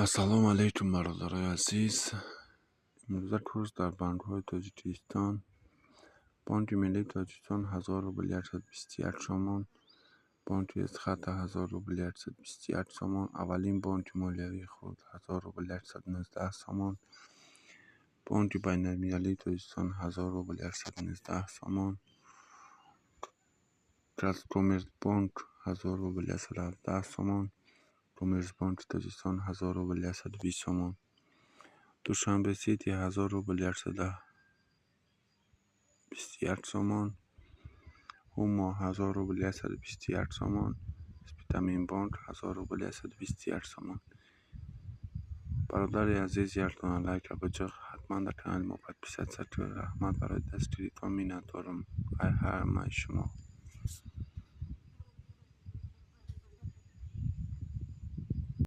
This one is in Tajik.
Ассалому алайкум, бародарои азиз. Имрӯза курс дар бонкҳои Тоҷикистон: Бонки Миллии Тоҷикистон 1000 рубл 121 сомон, Бонки Эсхата 1000 рубл 121 сомон, Аввалин бонки молиявии хурд 1000 рубл 119 сомон, Бонки байналмилалии Тоҷикистон 1000 рубл 119 сомон, Казкоммерцбонк 1000 рубл 117 сомон, Коммерцбонки Тоҷикистон 1000 рубл 120 сомон, Душанбе Сити 1000 рубл 121 сомон, Ҳумо 1000 рубл 121 сомон, Спитаменбонк 1000 рубл 121 сомон. Бародари азиз, як дона лайка биҷиқ, ҳатман дар канали мо подписаться кунед. Раҳмат барои дастгиритон, миннатдорам ай ҳамаи шумо.